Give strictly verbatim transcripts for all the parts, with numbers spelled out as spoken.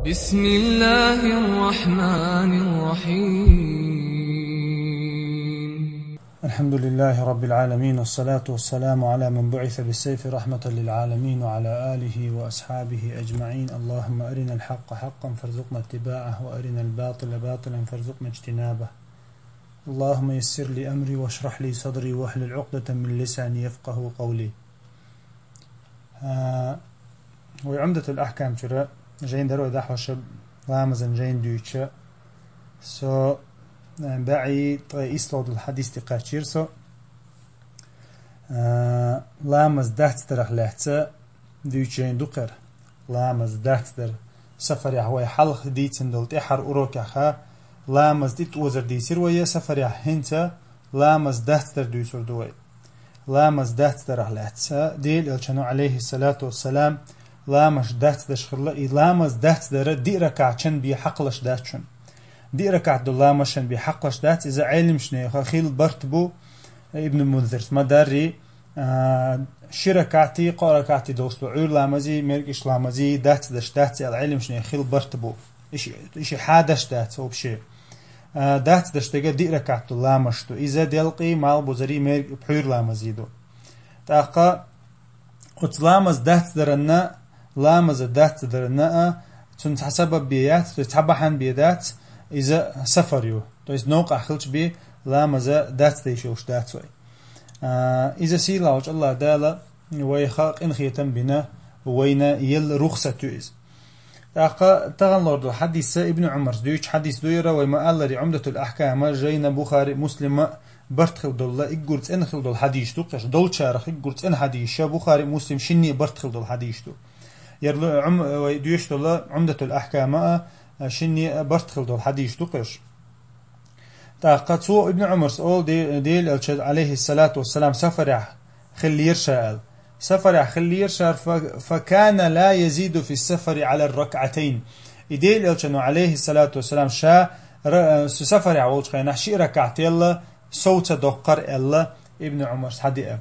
بسم الله الرحمن الرحيم. الحمد لله رب العالمين، والصلاة والسلام على من بعث بالسيف رحمة للعالمين، وعلى آله وأصحابه أجمعين. اللهم أرنا الحق حقا فارزقنا اتباعه، وأرنا الباطل باطلا فارزقنا اجتنابه. اللهم يسر لي أمري واشرح لي صدري واحلل عقدة من لساني يفقه قولي. А, вай Умдатул Ахкам чура жайн даро дахьоша ламазан жайн дуйча. Со, а, баъи тӀе ислодул хадис тӀе кхачир со. А, ламаз дацдарах лаьца дуйча жайн дукхар. Ламаз дацдар. Сафарях вай хьалха дийцин дол тӀехьар урокаха. Ламаз тӀе тӀозар дийцир вай сафарях хӀинца ламаз дацдар дуйсур ду вай. Ламаз дацдарах лаьца, Дела Элчано, алейхиссалату вассалам, ламаз дацдаш хилла, и ламаз дацдара диъ ракаъчан бе хьакхалаш дац чун. Диъ ракаъат ду ламазшан бе хьакхалаш дац, иза Ӏелимшнеха хил барт бу, Ибн Мунзирс ма дарри, а, ши ракаъти, кхо ракаъти долсу, Ӏуьр ламази, меркӀиш ламази, дацдаш дац, аьл Ӏелимшнеха хил барт бу. Иши, иши хьадаш дац вообще. А, дацдаш дега диъ ракаъат ду ламазш ду. Иза делкъи, малбузари, мер-, пхьуьйр ламази ду. ТӀаккха оцу ламаз дацдаранна, ламаза дацдаранна а, цунна цхьа сабаб бе яц, то есть цхьа бахьана бе дац, иза сафар ю. То есть новкъахь хилча бе ламаза дацдеш йолуш дац вай. А, иза сийлахьчу Аллах Дала вайха къинхетам бина, вайна елла рухсат ю иза. ТӀаккха тахана лор ду хьадиса Ибн Умарс дуьйцу хьадис ду яра, вай ма-аллари Умдатул Ахкама жайна Бухари Муслима барт хил долла, иггур цӀена хил долу хьадийш ду, кхеш долчарах иггур цӀена хьадийша Бухари Муслим шинне барт хил долу хьадийш ду. Яр лу-, Ум-, вай дуьйш долла Умдатул Ахкама а шинне барт хил долу хьадийш ду, кхеш. ТӀаккха цо Ибн Умарс олу де-, Дела Элча, алейхиссалату вассалам, сафарехь хиллера ша аьлла. Сафарехь хиллера ша, фа-, факана ла язиду фи сафари ала ракатайн. И Дела Элчано, алейхиссалату вассалам, ша ра-, су сафарехь волчу хенахь ши ракаът елла, сов ца доккхар аьлла, Ибн Умарс хьадиа.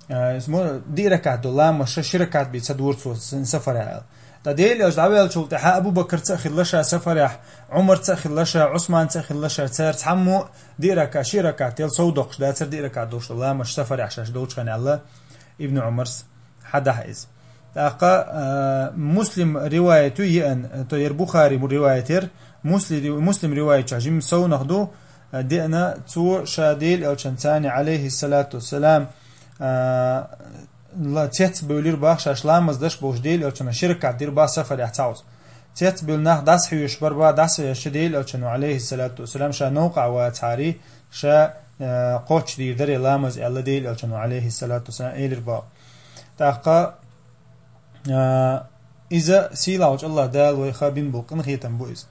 Э, смо-, диъ ракаът ду ламаз, ша ши ракаът бе ца дора цо сан сафарехь аьлла. Ткъа Дела Элча дӀавеллачул тӀаьхьа Абу Бакарца а хилла ша сафарехь, Умарца а хилла ша, Ӏусманца а хилла ша, цара цхьаммо диъ ракаът, ши ракаът елла сов доккхуш дацара диъ ракаът долуш ламаз сафарехь шаьш долчу хенахь аьлла Ибн Умарс хьадахь иза. ТӀаккха, а, Муслим риваят ю еан, то яр Бухари риваят яр, Мусли-, Муслим риваят чохь жимма совнах ду, а, деана цо ша Дела Элчан цани, алейхиссалату вассалам, а, ла-, цец бевлира бах шаьш ламаз даш болуш Дела Элчана ши ракаът дира бах сафарехь цхьаъ. Цец бевлла нах дӀасахьоьжуш бар бах, дӀасахьоьжуш Дела Элчано, алейхиссалату вассалам, ша новкъахь вацахьари, ша, а, кхоччуш дийр даре ламаз аьлла Дела Элчано, алейхиссалату вассалам, элира бах. ТӀаккха, а, иза сийлахьчу Аллах Дала вайха бин болу къинхетам бу иза.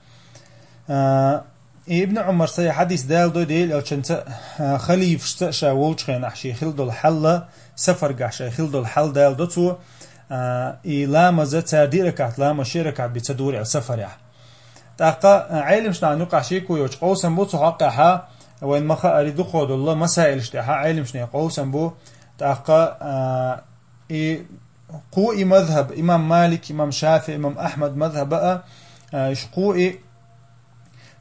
А, и Ибн Умарса хьадис далдо Дела Элчанца, а, халифашца ша волчу хенахь шен хила долу хьалла, сафаргахь ша хила долу хьал далдо цо, а, и ламаза цара диъ ракаът ламаз ши ракаът бе ца дора аьлла сафарехь. ТӀаккха, а, Ӏелимшнахьан юкъахь шеко йоцу къовсам бу цу хьокъехьа, вайн ма хаари дукхо долла масаилаш тӀехьа Ӏелимшне къовсам бу, тӀаккха, а, и кху и мазхаб, имам Малик, имам Шафи, имам Ахмад мазхаба а, а, иш кху и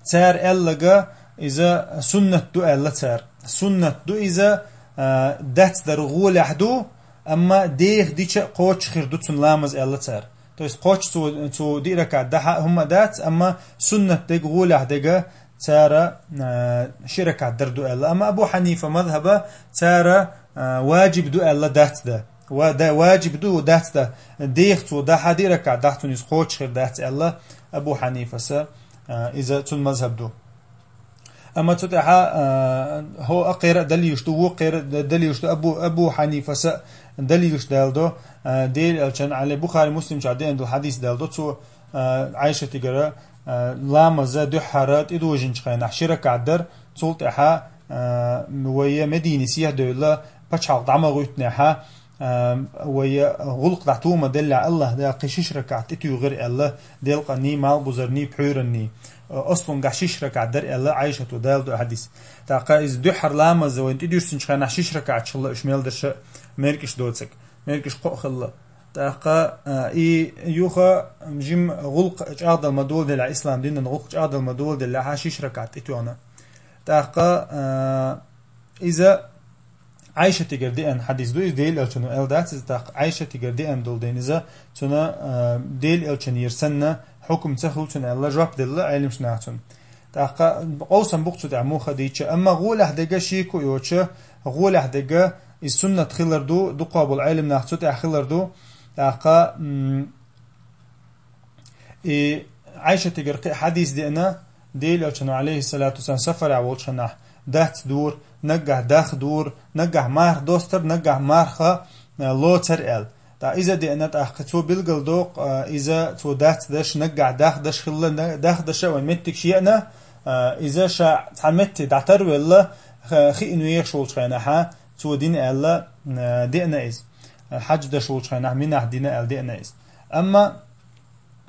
цара аьллага иза суннат ду аьлла цара. Суннат ду иза, а, дацдар гӀолехь ду, амма деха дича а кхочуш хир ду цунна ламаз аьлла цара. То есть кхоччуш цо, цо диъ ракаът дахьа а хӀумма дац, амма суннат дега гӀолехь дега цара, а, ши ракаът дар ду аьлла. Амма Абу Хьанифа мазхаба цара, а, ваджиб ду аьлла дац да. Ва-, да-, ваджиб ду дац да. Деха цо дахьа диъ ракаът дахьа цунна иза кхочуш хир дац аьлла Абу Хьанифаса, а, иза цун мазхаб ду. Амма цу тӀаьхьа, а, хӀо а кхера а далилаш ду, вукху кхера а далилаш ду, Абу, Абу Хьанифаса далилаш далдо, а, Дела Элчан, Ӏали Бухари Муслим чохь деана долу хьадис далдо цо, а, Ӏайшатигара, а, ламаза дуьххьара тӀедожинчу хенахь ши ракаът дар, цул тӀаьхьа, а, вайя Медине сехьа девлла, пачхьалкх дӀа ма гӀуьттинехьа, а, вайя гӀуллакх дӀа тома деллехь, Аллах Дала кхин шиш ракаът тӀетуьйхира аьлла, делкъанний, малбузарний, пхьуьйранний. А, ослунгахь шиш ракаът дара аьлла, Ӏайшато далдо хьадис. ТӀаккха иза дуьххьара ламаза вайн тӀедуьссинчу хенахь шиш ракаът хилла уьш мел дарша меркӀаш доцург. МеркӀаш кхоъ хилла. ТӀаккха, а, и юха жим гӀулакх чӀагӀдала ма доладелла, ислам динан гӀулакх чӀагӀдала ма доладелла, хьа шиш ракаӀат тӀетоьхна. ТӀаккха, а, иза Ӏайшатигара деана хьадис ду, иза Дела элчано аьлла дац, иза тӀаккха Ӏайшатигара деана долу ден иза, цуна, а, Дела элчанера санна хьукум ца хуьлу цуна аьлла, жоп делла Ӏелимаш наха цунна. ТӀаккха къовсам бу-кх цу тӀехь муха дийча, амма гӀолехь дега шеко йоцуша, гӀолехь дега и суннат хилар ду, дукха болу Ӏелим нах цу тӀехь хилар ду. ТӀаккха, м, и Ӏайшатигара кхин хьадис деана, Дела элчано, алейхиссалату вассалам, сафарехь волчу хенахь дац дора, наггахь дах дора, наггахь марха достар, наггахь марха, а, лоцар аьлла. ТӀаккха иза деана, тӀаккха цо билгал доккху, а, иза цо дац даш, наггахь дах даш хилла, на-, дах даш а вайн меттигаш еана, а, иза ша цхьа метте дӀатарвелла, ха-, хиъна вехаш волчу хенахьа, цо дина аьлла, а, деана иза. Хьаьж даш волчу хенахь Минахь дина аьлла деана иза. Амма,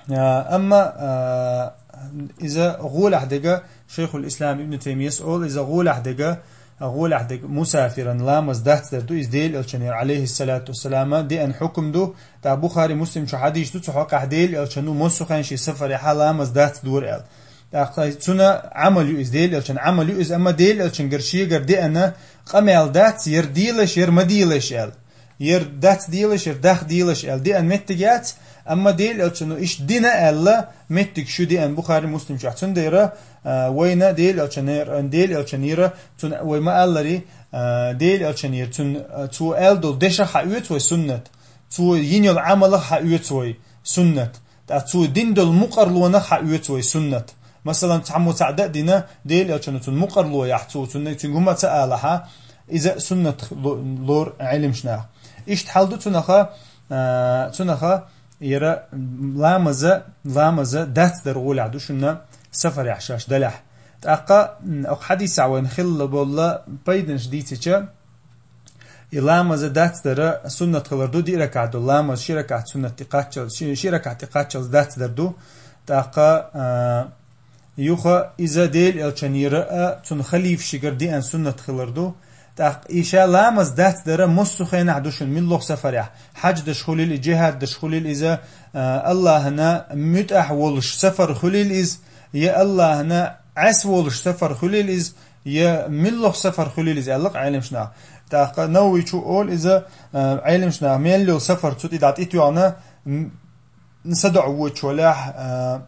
а, амма, а, иза гӀолехь дега, Шайхул Ислам Ибн Таймияс олу, иза гӀолехь дега, гӀолехь дега мусафиран ламаз дацдар ду, иза Дела элчанера, алейхиссалату вассалама, деана хьукум ду, тӀаккха Бухари, Муслим чу хьадис ду, цу хьокъехь Дела элчано массо а хенахь шен сафарехьа ламаз дац дора аьлла. ТӀаккха цуна Ӏамал ю иза, Дела элчан Ӏамал ю иза, амма Дела элчангара шегара деана къамел дац, яра делаш, яра ма делаш аьлла. Яра дац делаш, яра дах делаш аьлла деана меттиг яц, амма Дела элчано иштта дина аьлла меттиг шу деана Бухари, Муслим чохь. Цундела, а, вайна Дела элчанера, Дела элчанера, цуна вай ма аллари, а, Дела элчанера, цун, а, цо аьлла долу дешах хьаоьцу вай суннат. Цо йина йолу Ӏамалах хьаоьцу вай суннат. ТӀаккха цо дина долу мукъарлонах хьаоьцу вай суннат. Масалан, цхьаммо цхьаъ дан а дина, Дела элчано цунна мукъарло яхь, цо цунна, цуьнга хӀума а ца алахьа, иза суннат ло-, лору Ӏелимаш наха. Иштта хьал ду цунаха, а, цунаха яра ламаза, ламаза дацдар гӀолехь ду шуна сафарехь шаьш далехь. ТӀаккха, м, окху хьадисехь вайна хилла болла пайданаш дийцича, и ламаза дацдара суннат хилар ду, диъ ракаӀат долу ламаз, ши ракаӀат суннат тӀе кхаччалц, ши, ши ракаӀат тӀе кхаччалц дацдар ду. ТӀаккха, а, юха иза Дела элчанера а, цунна халифашигара деана суннат хилар ду. ТӀаккха и ша ламаз дацдара массо а хенахь ду шуна, муьлхха сафарехь. Хьаьж даш хуьлийла, джихад даш хуьлийла иза, а, Аллахьана муьтӀахь волуш сафар хуьлийла иза, я Аллахьана Ӏес волуш сафар хуьлийла иза, я муьлхха сафар хуьлийла иза аьлла-кх Ӏелимаш наха. ТӀаккха Нававичо олу иза, а, Ӏелимаш наха мел йолу сафар цу тӀе дӀа тӀетоьхна, м, садоӀа воьдучу хенахь, а,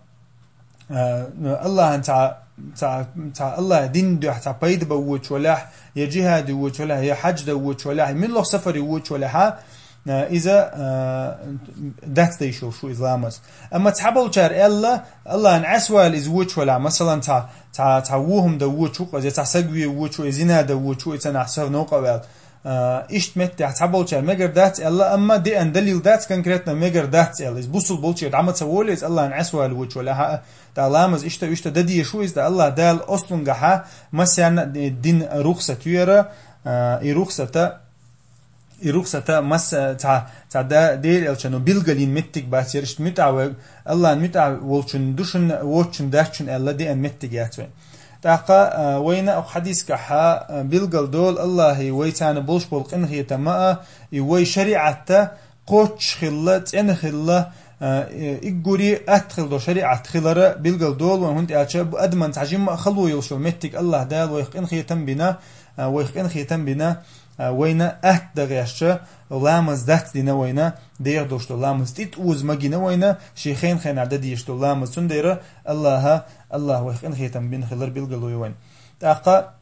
а, Аллахьан цхьа, цхьа, цхьа Аллахьан дин дуьхьа цхьа пайда бан воьдучу хенахь, я джихаде воьдучу хенахь, я хьаьж дан воьдучу хенахь, я муьлхха сафаре воьдучу хенахь, а, иза, а, дацдайш йолуш ву иза ламаз. Амма цхьаболчара аьлла, Аллахьан Ӏес вала иза воьдучу хенахь, масалан, цхьа, цхьа, цхьа вон хӀума дан воьдуш ву-кх иза, я цхьа саг ве воьдуш ву, я зина дан воьдуш ву, и цхьанахь сов новкъа а ваьлла. А, иштта меттехь цхьаболчара мегар дац аьлла, амма деана далил дац конкретно мегар дац аьлла. Иза бусул болчера дӀа ма ца волу иза, Аллахьан Ӏес вала воьдучу хенахь, а, тӀаккха ламаз иштта, иштта дан дезаш ву иза, тӀаккха Аллахь Дала ослунгахьа массарна а дина рухсат ю яра, а, и рухсата И рухсата масса цхьа, цхьа да-, Дела элчано билгалйина меттиг бац, яра иштта муьтӀахь вай, Аллахьан муьтӀахь волчун ду шуна, воцчун дац шуна аьлла деана меттиг яц вайн. ТӀаккха, а, вайна окху хьадискахьа, а, билгал долу Аллахьи вай царна болуш болу къинхетам а, и вай шариӀатта кхоччуш хилла, цӀена хилла, а, и, иггури атта хила долу шариӀат хилара билгал долу вайн, хӀунда аьлча адаман цхьа жимма а хало йолуш йолу меттиг Аллахь Дала вайх къинхетам бина, а, вайх къинхетам бина, а, вайна атта дан гӀерташ, ламаз дацдина вайна, дехьа долуш долу ламаз тӀетӀоза ма гина вайна, шен хен-хенахь дан дезаш долу ламаз. Цундела Аллахьа, Аллахь вайх къинхетам бина хилар билгало ю вайн. ТӀаккха,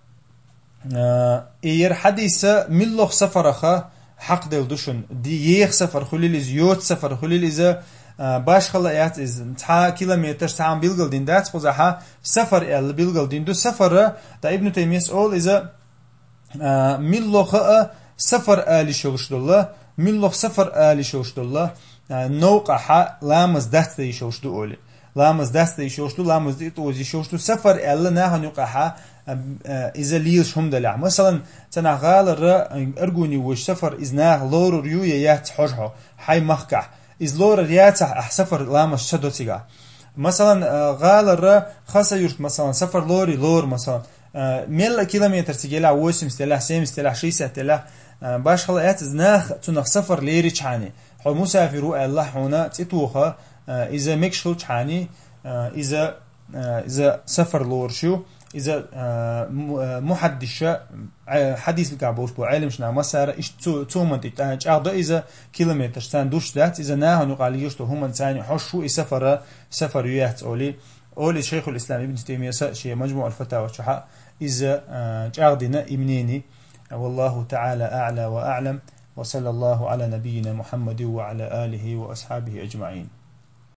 а, и яра хьадиса муьлхха сафараха хьакхаделла ду шуна. Ди-, еха сафар хуьлийла иза, йоца сафар хуьлийла иза, а, башхала яц иза, цхьа километраш цхьа а билгал дина дац кхузахьа, сафар аьлла билгал дина ду. Сафара, тӀа Ибн Таймияс олу иза, а, муьлхха а сафар ала йиш йолуш долу, муьлхха сафар ала йиш йолуш долу, а, новкъахьа ламаз дацдан йиш йолуш ду олий. Ламаз дацдан йиш йолуш ду, ламаз тӀетӀоза йиш йолуш ду, сафар аьлла нахана юкъахьа, а, а, иза лелаш хӀума далехь. Масалан, цхьанахь гӀалара, а, аргуни вуьш сафар, иза наха лорур ю я яц хьожа хьо, хьайн махкахь. Иза лорар яцахь, ахь сафар ламаз ца до цигахь. Масалан, а, гӀалара Хасавюрт, масалан, сафар лорий, лору, масалан, а, мелла километр цига елахь, восемьдесят елахь, семьдесят елахь, шестьдесят елахь, а, башхала яц иза, нах цунах сафар леричхьани. Хьо мусафир ву аьлла хьуна цӀи тоха, а, иза мегаш хилчхьана, а, иза, а, иза сафар лоруш ю, иза, а, му-, а, мухьаддиша, а, хьадисагахь болуш бу Ӏелимаш нах массара, иштта цу-, цу хӀуманна тӀе чӀагӀдо иза, километраш царна душ дац, иза нахана юкъахь лигаш долу хӀуманна царна хьош ву и сафара, сафар ю яц олий. Олий Шайхул Ислам Ибн Таймияса шен Мажмуъул Фатава чохь а иза, а, чӀагӀдина и мнение. والله تعالى أعلى وأعلم، وصلى الله على نبينا محمد وعلى آله وأصحابه أجمعين.